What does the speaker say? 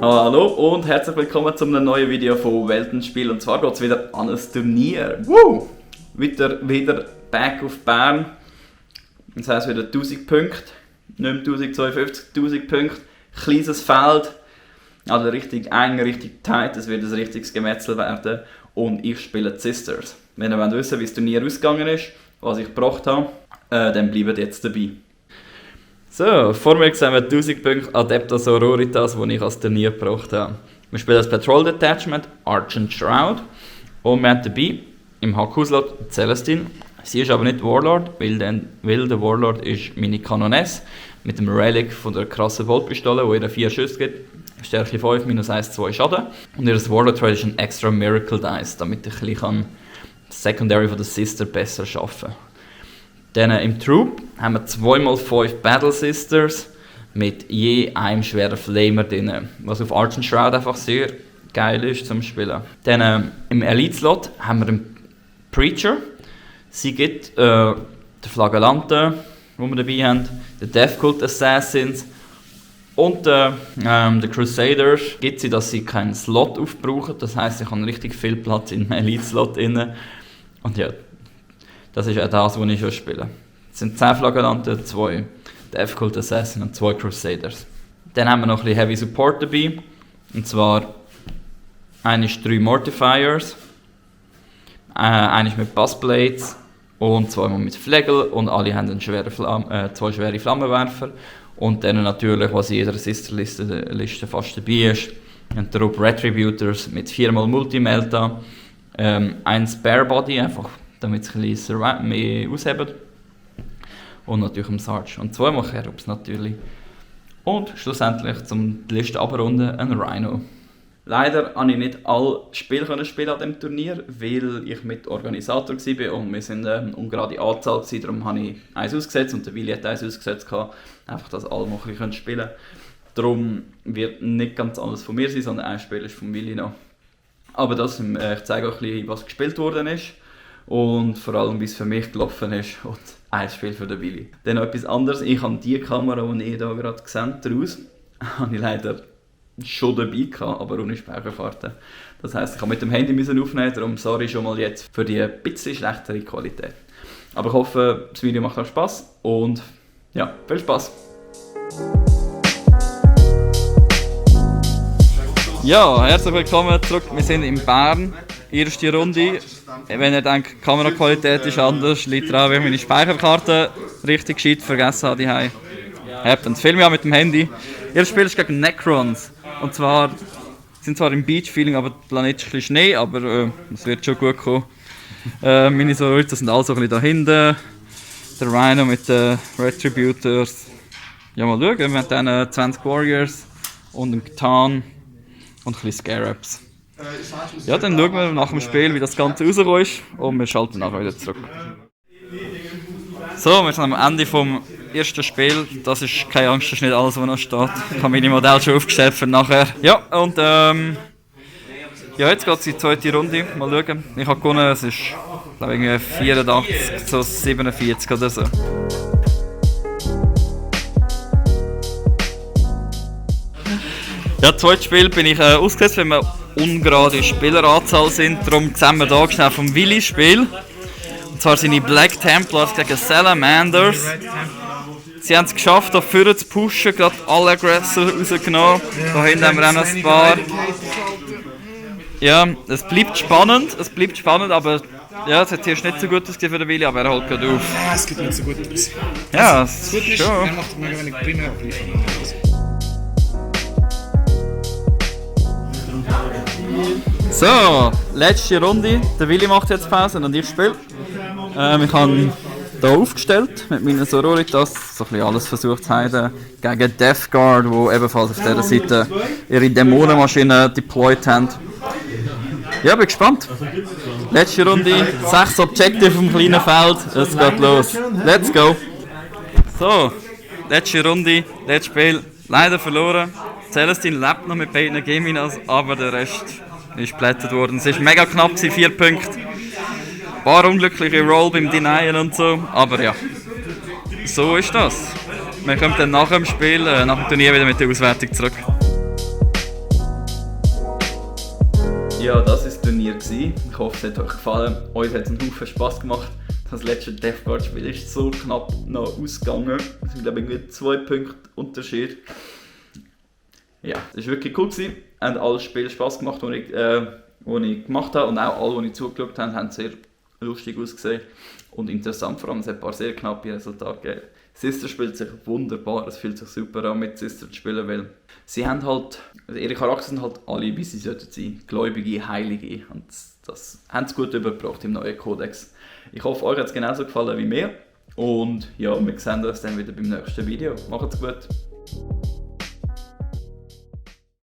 Hallo und herzlich willkommen zu einem neuen Video von Weltenspiel. Und zwar geht es wieder an ein Turnier. Woo! Wieder back auf Bern. Das heisst wieder 1000 Punkte. Nicht mehr 1052, 1000 Punkte. Kleines Feld. Also richtig eng, richtig tight. Es wird ein richtiges Gemetzel werden. Und ich spiele die Sisters. Wenn ihr wissen wollt, wie das Turnier ausgegangen ist, was ich gebracht habe, dann bleibt jetzt dabei. So, vor mir sehen wir 1000 Punkte Adeptus Sororitas, die ich als Turnier gebracht habe. Wir spielen das Patrol Detachment, Argent Shroud. Und wir haben dabei im HQ-Slot Celestine. Sie ist aber nicht Warlord, weil der Warlord ist meine Kanoness mit dem Relic von der krassen Boltpistole, wo ihr 4 Schüsse gibt. Stärke 5, minus 1, 2 Schaden. Und ihr Warlord Trade ist ein extra Miracle Dice, damit ich ein bisschen Secondary von der Sister besser arbeiten kann. Dann im Troop haben wir 2x5 Battle Sisters mit je einem schweren Flamer drin, was auf Argent Shroud einfach sehr geil ist zum Spielen. Dann im Elite-Slot haben wir den Preacher. Sie gibt den Flagellanten, den wir dabei haben, den Death Cult Assassins und den Crusaders gibt sie, dass sie keinen Slot aufbrauchen. Das heisst, ich habe richtig viel Platz in einem Elite-Slot drin. Und ja, das ist auch das, was ich schon spiele. Es sind 10 Flagellanten, 2 Death Cult Assassin und 2 Crusaders. Dann haben wir noch ein bisschen Heavy Support dabei. Und zwar eine ist 3 Mortifiers, eine ist mit Buzzblades und 2 mit Flegel und alle haben 2 schwere Flammenwerfer. Und dann natürlich, was in jeder Sisterliste fast dabei ist, ein Trupp Retributors mit 4x Multi-Melta, ein Spare Body, einfach damit es ein bisschen mehr aushebt. Und natürlich ein Sarge. Und 2 Cherubs natürlich. Und schlussendlich, um die Liste abzurunden, ein Rhino. Leider konnte ich nicht alle Spiele spielen an diesem Turnier, weil ich mit Organisator war und wir sind eine ungerade Anzahl gewesen, darum habe ich eins ausgesetzt und der Willi hat eins ausgesetzt, einfach, dass alle noch ein bisschen spielen können. Darum wird nicht ganz alles von mir sein, sondern ein Spiel ist von Willi noch. Aber das, ich zeige auch ein bisschen, was gespielt worden ist und vor allem, wie es für mich gelaufen ist und ein Spiel für den Willi. Dann noch etwas anderes, ich habe die Kamera, die ihr hier gerade gesehen daraus, habe ich leider schon dabei gehabt, aber ohne Speicherkarte. Das heisst, ich musste mit dem Handy aufnehmen, darum sorry schon mal jetzt für die ein bisschen schlechtere Qualität. Aber ich hoffe, das Video macht euch Spass und ja, viel Spass! Ja, herzlich willkommen zurück. Wir sind in Bern, erste Runde. Wenn ihr denkt, die Kameraqualität ist anders, liegt daran, weil ich meine Speicherkarte richtig gescheit vergessen habe. Dann filme ich auch mit dem Handy. Ihr Spiel ist gegen Necrons. Und zwar sind zwar im Beach-Feeling, aber der Planet ist ein bisschen Schnee, aber es wird schon gut kommen. Meine Sororitas sind alle so ein bisschen da hinten. Der Rhino mit den Retributors. Ja, mal schauen, wir haben dann 20 Warriors und einen Catan und ein bisschen Scarabs. Ja, dann schauen wir nach dem Spiel, wie das Ganze rausgekommen ist und wir schalten nachher wieder zurück. So, wir sind am Ende vom ersten Spiel. Das ist keine Angst, das ist nicht alles, was noch steht. Ich habe meine Modelle schon aufgestellt für nachher. Ja, und ja, jetzt geht es in die zweite Runde. Mal schauen. Ich habe gewonnen, es ist glaube ich 84 zu 47 oder so. Ja, zweites Spiel bin ich ausgesetzt, wenn wir ungerade Spieleranzahl sind. Darum sehen wir hier schnell vom Willi-Spiel. Und zwar sind die Black Templars gegen Salamanders. Sie haben es geschafft, hier vorne zu pushen, gerade alle Aggressor rausgenommen. Da hinten haben wir auch noch ein paar. Ja, es bleibt spannend, aber ja, es hat hier nicht so gut ausgesehen für den Willi, aber er holt gerade auf. Ja, es geht nicht so gut aus. Ja, es ist schon. Er macht mega wenig primär abliefern. So, letzte Runde. Der Willi macht jetzt Pause und ich spiele. Ich habe hier aufgestellt mit meinen Sororitas, so ein bisschen alles versucht zu halten, gegen Death Guard, die ebenfalls auf dieser Seite ihre Dämonenmaschine deployed haben. Ja, bin gespannt. Letzte Runde, 6 Objective im kleinen Feld, es geht los. Let's go! So, letzte Runde, letztes Spiel, leider verloren. Celestine lebt noch mit beiden Geminas, aber der Rest ist geplättet worden. Es war mega knapp, 4 Punkte. Ein paar unglückliche Roll beim Denyen und so, aber ja, so ist das. Wir kommen dann nach dem Spiel, nach dem Turnier wieder mit der Auswertung zurück. Ja, das war das Turnier. Ich hoffe, es hat euch gefallen. Uns hat es einen Haufen Spass gemacht. Das letzte Death Guard Spiel ist so knapp noch ausgegangen. Es sind, glaube ich, irgendwie 2 Punkte Unterschied. Ja, es war wirklich cool. Es haben alle Spiele Spass gemacht, die ich gemacht habe. Und auch alle, die ich zugeschaut habe, haben sehr lustig ausgesehen. Und interessant vor allem, es hat ein paar sehr knappe Resultate gegeben. Sister spielt sich wunderbar, es fühlt sich super an mit Sister zu spielen, weil sie haben halt, also ihre Charakter sind halt alle, wie sie sollten sein, Gläubige, Heilige, und das haben sie gut übergebracht im neuen Kodex. Ich hoffe, euch hat es genauso gefallen wie mir, und ja, wir sehen uns dann wieder beim nächsten Video. Macht's gut!